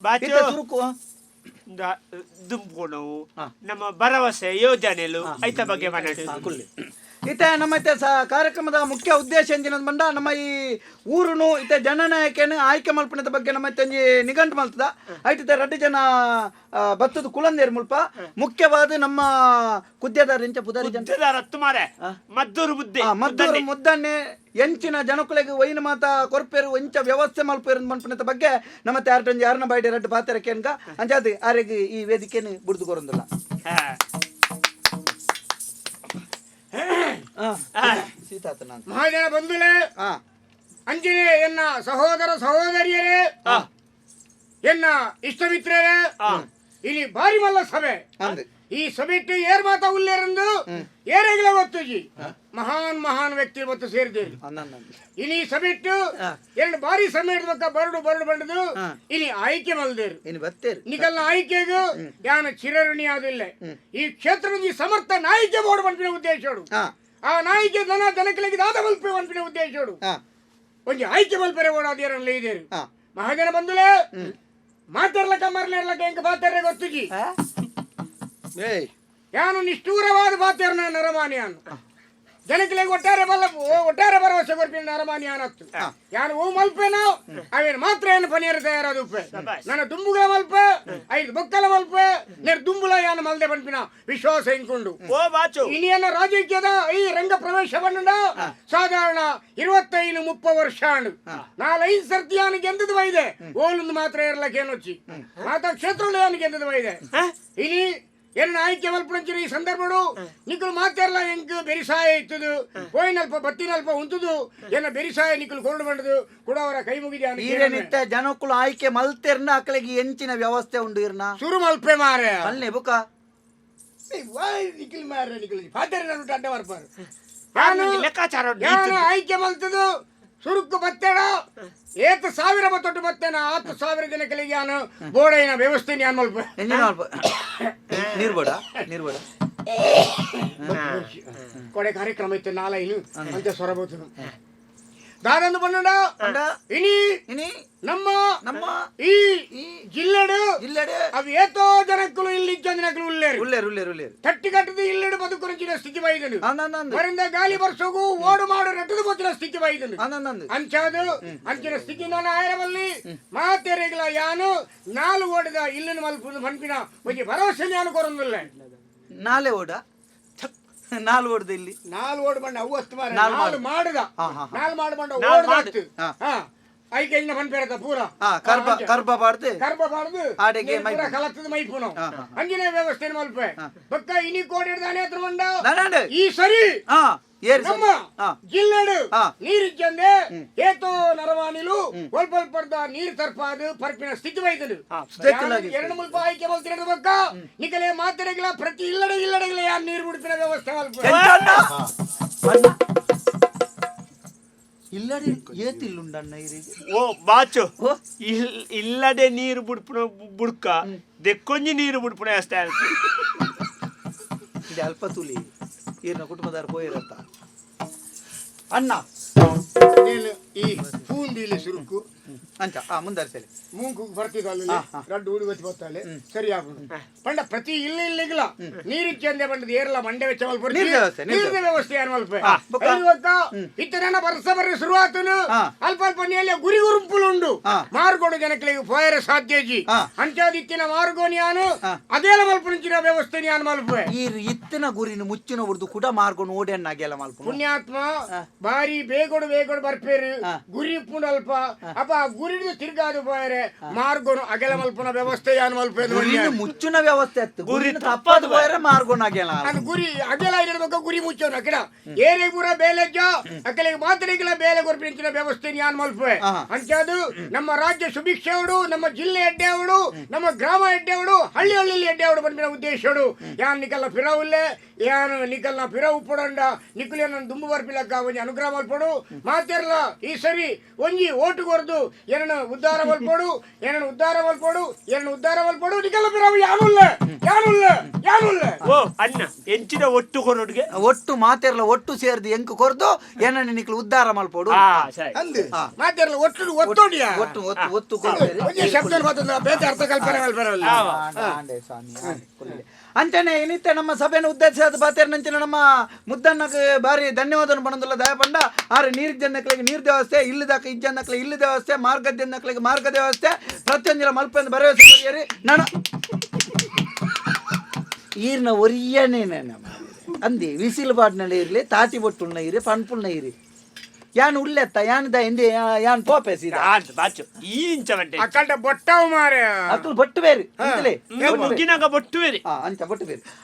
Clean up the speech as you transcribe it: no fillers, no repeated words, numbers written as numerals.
ಬಾಚು. ಇತ್ತೆ ಸುರುಕು ದುಂಪುನವು ನಮ್ಮ ಭರವಸೆ ಯೋಜನೆಲು ಐತ ಬಗ್ಗೆ ಮನಡು. ಕುಲ್ಲಿ ಇತ್ತೆ ನಮ್ಮ ಇತ್ತೆ ಕಾರ್ಯಕ್ರಮದ ಮುಖ್ಯ ಉದ್ದೇಶ ಎಂಜಿನ ಬಂಡ ನಮ್ಮ ಈ ಊರುನು ಇತ್ತೆ ಜನನಾಯಕನ ಆಯ್ಕೆ ಮಲ್ಪನದ ಬಗ್ಗೆ ನಮ್ಮ ಇತ್ತೆ ಒಂಜಿ ನಿಘಂಟು ಮಲ್ತದ. ಐಟಿತ್ತೆ ರಡ್ಡು ಜನ ಬತ್ತದ ಕುಲಂದೇರ್ ಮುಲ್ಪ ಮುಖ್ಯವಾದ ನಮ್ಮ ಕುದ್ಯದಾರ ಎಂಚ ಪುದಾರಿ ಜನ ಮುದ್ದೆದಾರ ತುಮಾರೆ ಮದ್ದೂರು ಮುದ್ದೆ. ಮದ್ದೂರು ಮುದ್ದನ್ನೆ ಎಂಚಿನ ಜನಕುಲೆಗ್ ಒಯ್ನ ಮಾತ ಕೊರ್ಪೇರು, ಎಂಚ ವ್ಯವಸ್ಥೆ ಮಲ್ಪೇರು ಮನ್ಪನದ ಬಗ್ಗೆ ನಮ್ಮ ಯಾರಟೊಂಜಿ ಯಾರನ ಬಾಯ್ಡೆ ರಡ್ಡು ಪಾತೆರ ಕೇನ್ಗ ಅಂಚಾದ್ ಆರೆಗ್ ಈ ವೇದಿಕೆನ್ ಬುಡ್ದು ಕೊರೊಂದುಲ್ಲ. ಸೀತಾತನ ಅಂತ. ಮಹಾಜನ ಬಂಧುಲೇ, ಅಂಜನೇ ಎನ್ನ ಸಹೋದರ ಸಹೋದರಿಯರೇ, ಎನ್ನ ಇಷ್ಟ ಮಿತ್ರರೇ, ಇಲ್ಲಿ ಬಾರಿ ಮಲ್ಲ ಸಭೆ. ಅಂದ್. ಈ ಸಭೆಟ್ಟು ಏರ್ ಮಾತ ಉಲ್ಲೇರೆಂದು ಏರೆಗಿಲ ಗೊತ್ತುಜಿ. ಮಹಾನ್ ಮಹಾನ್ ವ್ಯಕ್ತಿ ಮತ್ತು ಸೇರಿದ್ದೇವೆ. ಅಂದ್. ಇನಿ ಸಭೆಟ್ಟು ಎರಡು ಬಾರಿ ಸಮಯ ಇಡ್ಬೇಕ ಬರಡು ಬರಡು ಬಂಡದು ಇನಿ ಆಯ್ಕೆ ಮಲ್ದೇರು. ಇನ್ನು ಬತ್ತೇರು. ನಿಕಲ್ನ ಆಯ್ಕೆಗೂ ಯಾನ ಚಿರಋಣಿ ಆದಿಲ್ಲ. ಈ ಕ್ಷೇತ್ರದ ಸಮರ್ಥ ನಾಯಿಕೆ ಬೋರ್ಡ್ ಪನ್ಪಿನ ಉದ್ದೇಶೋಡು, ಆ ನಾಯಿಕೆ ದನ ದನಕಲಿಗೆ ದಾದ ಮಲ್ಪೆ ಪನ್ಪಿನ ಉದ್ದೇಶೋಡು ಒಂಜಿ ಆಯ್ಕೆ ಮಲ್ಪೆರೆ ಓಡಾದಿರಲ್ಲ ಇದೇರು. ಮಹಾಜನ ಬಂದುಲೆ, ಮಾತಾಡ್ಲಕ್ಕ ಮರ್ಲೇರ್ಲಕ್ಕ ಎಂಕ ಪಾತೆರ್ರೆ ಗೊತ್ತುಜಿ. ಏಯ್. ಯಾನು ನಿಷ್ಠೂರವಾದ ಪಾತೆರ್ನ ನರಮಾನಿಯಾನು. ಜನಕಲಿಗೆ ಒಟ್ಟಾರೆ ಬಲ್ಲ ಒಟ್ಟಾರೆ ಭರವಸೆ ಕೊರ್ಪಿನ ನರಮಾನಿಯಾನತ್ತು. ಯಾನು ಓ ಮಲ್ಪೆನೋ ಅವೇನು ಮಾತ್ರ ಏನು ಪನಿಯರ್ ತಯಾರಾದ ಉಪ್ಪೆ. ನನ್ನ ದುಂಬುಗಳ ಮಲ್ಪೆ, ಐದು ಬೊಕ್ಕಲ ಮಲ್ಪೆ, ನೆರ್ ದುಂಬುಲ ಯಾನು ಮಲ್ದೆ ಪನ್ಪಿನ ವಿಶ್ವಾಸ ಇಂಕೊಂಡು. ಓ ಬಾಚು. ಇನಿಯನ್ನ ರಾಜಕೀಯದ ಈ ರಂಗ ಪ್ರವೇಶ ಬಂಡ ಸಾಧಾರಣ 25-30 ವರ್ಷ ಆಂಡು. ನಾಲೈದು ಸರ್ತಿ ಯಾನು ಗೆಂದದ ಬೈದೆ. ಓಲೊಂದು ಮಾತ್ರ ಇರ್ಲಕ್ಕೆ ಏನೊಚ್ಚಿ ಮಾತಾ ಕ್ಷೇತ್ರಗಳು ಯಾನು ಗೆಂದದ ಬೈದೆ. ಇನಿ ಎನ್ನ ಆಯ್ಕೆ ಮಲ್ಪುನಂಚಿನ ಈ ಸಂದರ್ಭಡು ನಿಕುಲು ಮಾತೆರ್ಲ ಎಂಕ್ ಬೆರಿಸಾಯ ಇತ್ತದು, ಪೋಯಿನಲ್ಪ ಬತ್ತಿನಲ್ಪ ಉಂತುದು ಎನ್ನ ಬೆರಿಸಾಯ ನಿಕುಲು ಕೊರಡು ಬಂಡದು ಕೂಡ ಅವರ ಕೈ ಮುಗಿದೆ. ಈರೇನಿತ್ತ ಜನಕ್ಕಳು ಆಯ್ಕೆ ಮಲ್ತೆರ್ನ ಅಕ್ಲೆಗೆ ಎಂಚಿನ ವ್ಯವಸ್ಥೆ ಉಂಡು ಇರ್ನ? ಸುರು ಮಲ್ಪೆ ಮಾರೆ. ಮಲ್ನೆ ಬುಕ. ನಿಖಿಲ್ ಮಾರ್ರೆ, ನಿಖಿಲ್ ಪಾತೆರ ಅಡ್ಡ ಬರ್ಪಾರು. ಲೆಕ್ಕಾಚಾರ ಉಂಟು. ಯಾನು ಆಯ್ಕೆ ಮಲ್ತದು ಸುರುಕು ಬತ್ತೇಡ ಏತ್ ಸಾವಿರ ಬತ್ತೊಟ್ಟು ಬತ್ತೇನ 10,000 ಜನಗಳಿಗೆ ಯಾನು ಬೋಡೈನ ವ್ಯವಸ್ಥೆ ಯಾನ್ ಮಲ್ಪ. ಎಂಜಿನ ಮಲ್ಪ ನೀರು ಬೇಡ, ನೀರು ಬೇಡ. ಕೊಡೆ ಕಾರ್ಯಕ್ರಮ ಇತ್ತು ನಾಲೈನು ಅಂತ ಸೊರಬಹುದು. ದಾದಂದು ಬಣ್ಣಡ ಇನಿ ಇನಿ ನಮ್ಮ ನಮ್ಮ ಈ ಜಿಲ್ಲೆಡು ಜಿಲ್ಲೆಡು ಅವು ಏತೋ ಜನಕ್ಕಲು ಇಲ್ಲಿ ಜನಕ್ಕಲು ಉಲ್ಲೇರು. ಉಲ್ಲೇರು ಉಲ್ಲೇರು ಉಲ್ಲೇರು. ತಟ್ಟಿ ಕಟ್ಟದ ಇಲ್ಲೆಡು ಬದುಕುರಂಚಿನ ಸ್ಥಿತಿ ಬೈದನು. ಅಂದ್ ಅಂದ್ ಅಂದ್. ಮರಿಂದ ಗಾಳಿ ಬರ್ಸೋಗು ಓಡು ಮಾಡು ರಟ್ಟದ ಗೊತ್ತಿನ ಸ್ಥಿತಿ ಬೈದನು. ಅಂದ್ ಅಂದ್ ಅಂದ್. ಅಂಚಾದು ಅಂಚಿನ ಸ್ಥಿತಿ ನಾನು ಆಯರವಲ್ಲಿ ಮಾತೆರೆಗಳ ಯಾನು ನಾಲು ಓಡಿದ ಇಲ್ಲಿನ ಮಲ್ಪು ಮನ್ಪಿನ ಒಂಜಿ ಭರವಸೆ ಯಾನು ಕೊರೊಂದಿಲ್ಲ. ನಾಲೆ ಓಡ, ನಾಲ್ ಓಡ್ದು ಇಲ್ಲಿ. ನಾಲ್ ಓಡ್ ಬಂಡ ಅವು ಅತ್ತು ಮಾರ್ರೆ. ನಾಲ್ ನಾಲ್ ಮಾಡುದ. ಹಾ, ಹಾ, ಹಾ. ನಾಲ್ ಮಾಡು ಬಂಡ ನಾಲ್ ಓಡ್ದ ಮಾಡು. ಅತ್ತು. ಹಾ ಐಕೆ ಇನ್ನ ಪನ್ಪೇರತ ಪೂರ. ಕರ್ಬ ಕರ್ಬ ಪಾಡ್ದು ಕರ್ಬ ಪಾಡ್ದು ಆಡೆಗೆ ನೀರು ಪೂರ ಮೈಪುನು. ಕಲತ್ತದ ಮೈಪುನು. ಹಾ, ಹಾ, ಅಂಜಿನ ವ್ಯವಸ್ಥೆ ಮಲ್ಪೆ ಬಕ್ಕ ಇನಿ ಕೋಡಿ ಹಿಡ್ದಾನೆ ಹತ್ರ ಬಂಡ. ನಾನಾಂಡೆ. ಈ ಸರಿ ಏರಿ ಸರಿ. ನಮ್ಮ ಜಿಲ್ಲೆಡು ನೀರಿಜ್ಜಂದೆ ಏತೋ ನರವಾನಿಲು ಒಲ್ಪಲ್ಪರ್ದ ನೀರು ತರ್ಪಾದು ಪರ್ಪಿನ ಸ್ಥಿತಿ ವೈದನು. ಸುದೆಕ್ಕಲಾಗಿತ್ತು. ಎರಡು ಮುಲ್ಪ ಆಯ್ಕೆ ಮಲ್ತಿರೋದು ಬಕ್ಕ ನಿಕಲೆ ಮಾತೆರೆಗಿಲ್ಲ ಪ್ರತಿ ಇಲ್ಲಡೆ ಇಲ್ಲಡೆಗಿಲ್ಲ ಯಾರು ನೀರು ಬಿಡ್ತಿನ ವ್ಯವಸ್ಥೆ ಮಲ್ಪ. ಎಂಚಣ್ಣ? ಅಣ್ಣ. ಇಲ್ಲಡೆ ಏತಿಲ್ಲುಂಡಣ್ಣ ಇರಿಗೆ? ಓ ಬಾಚು. ಓ. ಇಲ್ಲದೆ ನೀರು ಬುಡ್ಪುನ ಬುಡ್ಕ ದೆಕ್ಕೊಂಜಿ ನೀರು ಬುಡ್ಪುನ ಅಷ್ಟೇ. ಇದು ಅಲ್ಪ ತುಲಿ ಈರ್ನ ಕುಟುಂಬದಾರ ಪೋಯಿರತ್ತ ಅಣ್ಣ. ನೀನು ಈ ಪೂಂದಿಲಿ ಸುರುಕು. ಅಂಚ ಮುಂದರಿಸಲಿ. ಮೂಂಕು ಬರ್ತಿದ್ದಲ್ಲ ರಡ್ಡು ಊಡಿ ಬತ್ತಿ ಬತ್ತಾಲೆ ಸರಿ ಆಗುದು ಪಂಡ ಪ್ರತಿ ಇಲ್ಲ ಇಲ್ಲಿಗಿಲ್ಲ ನೀರಿಚ್ಚಂದೆ ಬಂಡದ ಏರ್ಲ ಮಂಡೆ ವೆಚ್ಚ ಮಲ್ಪ. ನೀರಿನ ವ್ಯವಸ್ಥೆ, ನೀರಿನ ನೀರಿನ ವ್ಯವಸ್ಥೆ ಏನು ಮಲ್ಪ. ಬೊಕ್ಕ? ಇತ್ತನ ಬರ್ಸ ಬರ್ರಿ ಶುರುವಾತನು ಅಲ್ಪ ಅಲ್ಪ ನೀಲೆ ಗುರಿ ಗುರುಂಪುಲು ಉಂಡು. ಮಾರ್ಗೋಡು ಜನಗಳಿಗೆ ಪೋಯರೆ ಸಾಧ್ಯಜಿ. ಅಂಚಾದ ಇತ್ತಿನ ಮಾರ್ಗೋನಿಯಾನು ಅದೇಲ ಮಲ್ಪುನಂಚಿನ ವ್ಯವಸ್ಥೆ ಯಾನು ಮಲ್ಪೆ. ಈ ಇತ್ತಿನ ಗುರಿನ ಮುಚ್ಚಿನ ಉರ್ದು ಕೂಡ ಮಾರ್ಕೊಂಡು ಓಡಿ ಅಣ್ಣ ಗೆಲ ಮಲ್ಪು. ಪುಣ್ಯಾತ್ಮ ಬಾರಿ ಬೇಗೋಡು ಬೇಗೋಡು ಬರ್ಪೇರು ಗುರಿ ಉಪ್ಪುಂಡು ಅಲ್ಪ ಅಪ್ಪ ಆ ಗುರಿದು ತಿರ್ಗಾದು ಪೋಯರೆ ಮಾರ್ಗೋನು ಅಗಲ ಮಲ್ಪುನ ವ್ಯವಸ್ಥೆ ಯಾನು ಮಲ್ಪೆ. ಗುರಿನ ಮುಚ್ಚಿನ ವ್ಯವಸ್ಥೆ ಅತ್ತು ಗುರಿ ಗುರಿನ ತಪ್ಪಾದ ಪೋಯರೆ ಮಾರ್ಕೊಂಡು ಅಗೆಲ. ಅದು ಗುರಿ ಅಗೆಲ ಇರಬೇಕು ಗುರಿ ಮುಚ್ಚೋನು ಅಕಡ ಏರೆ ಪೂರ ಬೇಲೆಜ್ಜ ಅಕಲಿಗೆ ಮಾತರಿಗಿಲ್ಲ ಬೇಲೆ ಕೊರ್ಪಿನ ವ್ಯವಸ್ಥೆ ಯಾನ್ ಮಲ್ಪೆ. ಅಂಚಾದು ನಮ್ಮ ರಾಜ್ಯ ಸುಭಿಕ್ಷೆಯವಡು, ನಮ್ಮ ಜಿಲ್ಲೆ ಎಡ್ಡೆಯವಡು, ನಮ್ಮ ಗ್ರಾಮ ಎಡ್ಡೆಯವಡು, ಹಳ್ಳಿ ಹಳ್ಳಿಲಿ ಎಡ್ಡೆಯವಡು ಬಂದಿನ ಉದ್ದೇಶಡು. ಯಾನ್ ನಿಕಲ್ನ ಫಿರವುಲ್ಲೆ ಯಾನ್ ನಿಕಲ್ನ ಫಿರವು ಪೊಡಂಡ ನಿಕುಲೆ ನನ್ನ ದುಂಬು ಬರ್ಪಿಲಕ್ಕ ಒಂಜಿ ಅನುಗ್ರಹ ಮಲ್ಪಡು. ಮಾತಿರ್ಲ ಈ ಸರಿ ಒಂಜಿ ಓಟು ಕೊರ್ದು ಏನನ್ನ ಉದ್ಧಾರ ಮಲ್ಪಡು, ಏನನ್ನ ಉದ್ಧಾರ ಮಲ್ಪಡು, ಏನನ್ನ ಉದ್ಧಾರ ಮಲ್ಪಡು. ನಿಕಲ್ನ ಫಿರವು ಯಾನುಲ್ಲ ಯಾನುಲ್ಲ ಯಾನುಲ್ಲ. ಓ. ಓ ಅಣ್ಣ, ಎಂಚಿನ ಒಟ್ಟು ಕೊರೊಡ್ಗೆ? ಒಟ್ಟು ಮಾತೆರ್ಲ ಒಟ್ಟು ಸೇರ್ದು ಎಂಕ್ ಕೊರ್ದು ಏನನ್ನ ನಿಕ್ಲು ಉದ್ಧಾರ ಮಲ್ಪೋಡು. ಆ ಸರಿ. ಅಂದು ಮಾತೆರ್ಲ ಒಟ್ಟು ಒತ್ತೋಡಿಯ. ಒಟ್ಟು ಒತ್ತು ಒತ್ತು ಕೊರ್ಪೆರ್. ಒಂಜಿ ಶಬ್ದ ಮಾತಂದ್ರೆ ಬೇತೆ ಅರ್ಥ ಕಲ್ಪನೆ ಮಲ್ಪೆರಲ್ಲ. ಆಂಡೆ, ಆಂಡೆ ಸ್ವಾಮಿ, ಆಂಡೆ, ಕೊಲ್ಲೆ. ಅಂಚನೆ ಇನಿತ್ತೆ ನಮ್ಮ ಸಭೆಯನ್ನು ಉದ್ದೇಶಿಸಾದ ಪಾತೆರ್ನಂಚಿನ ನಮ್ಮ ಮುದ್ದಣ್ಣಗೆ ಬಾರಿ ಧನ್ಯವಾದ ಪಣಂದುಲ್ಲ. ದಯಪಂಡ ಆರು ನೀರು ಜನಕ್ಲಿಗೆ ನೀರು ವ್ಯವಸ್ಥೆ, ಇಲ್ಲದಾಕ ಇಜ್ಜನಕ್ಲೆ ಇಲ್ಲದ ವ್ಯವಸ್ಥೆ, ಮಾರ್ಗದ ಜನಕ್ಲಿಗೆ ಮಾರ್ಗದ ವ್ಯವಸ್ಥೆ ಪ್ರತಿಯೊಂದಿನ ಮಲ್ಪೆಂದು ಭರವಸೆ ಕೊರಿಯರಿ. ನಾನು ಈರ್ನ ಒರಿಯನೇ ಅಂದಿ ವಿಸಿಲ್ ಬಾಡ್ನಲ್ಲಿ ಇರಲಿ, ತಾಟಿ ಬೊಟ್ಟುಣ್ಣ ಇರಿ, ಪಣ್ಪುಣ್ಣ ಇರಿ, ಯಾನ್ ಉಲ್ಲೆತ್ತ ಯಾನ್ the ಎಂದೆ ಯಾನ್ ಪೋಪೆ ಸೀದಾ. ಆಂದ್ ಬಾಚು ಈ ಇಂಚ ಬಂಟೆ. ಅಕ್ಕಂಡ ಬೊಟ್ಟವು ಮಾರೆ. ಅಕ್ಕಲು ಬೊಟ್ಟು ಬೇರೆ ಇಂತಲೇ. ಮುಗಿನಾಗ ಬೊಟ್ಟು ಬೇರೆ. ಆ, ಅಂಚ ಬೊಟ್ಟು ಬೇರೆ.